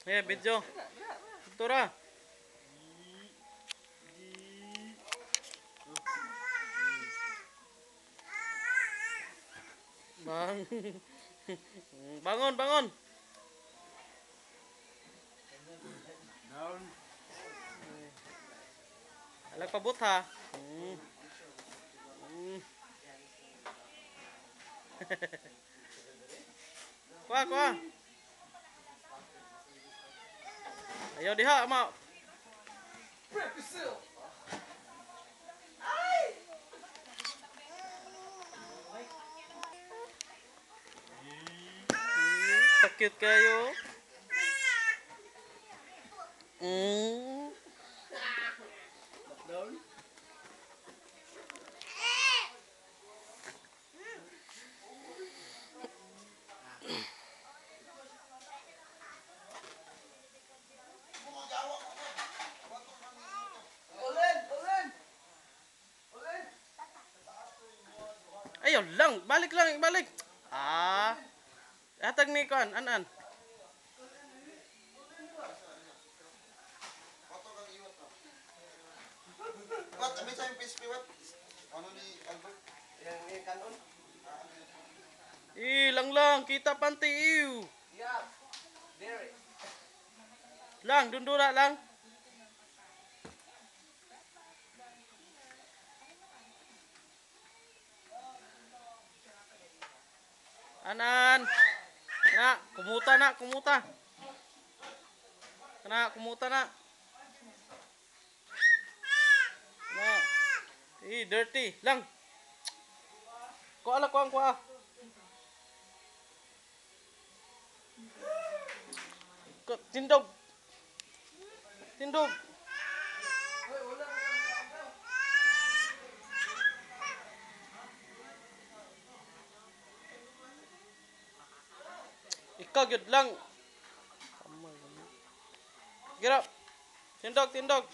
Eh, video. Ito ra. Bang. Bangon, bangon. Down. Alag pabot ha. Kuha, kuha. Ayaw diha, ma. Cute kayo. Down. Ulen, ulen. Ulen. Ayaw lang, balik lang, balik. Ah. Hatag ni kuan, an-an. What? Ano sa yung PSP? What? Ano ni Albert? Yang kanon. Eh, lang lang, kita panty, ew. Yeah. There. Lang, dundura lang. Anan. Na, kumuta na, kumuta. Na, kumuta na. Na. Eh, dirty. Lang. Kuha lang, kuha, kuha. Tindog. Tindog. Ikaw gyud lang. Get up. Tindog, tindog.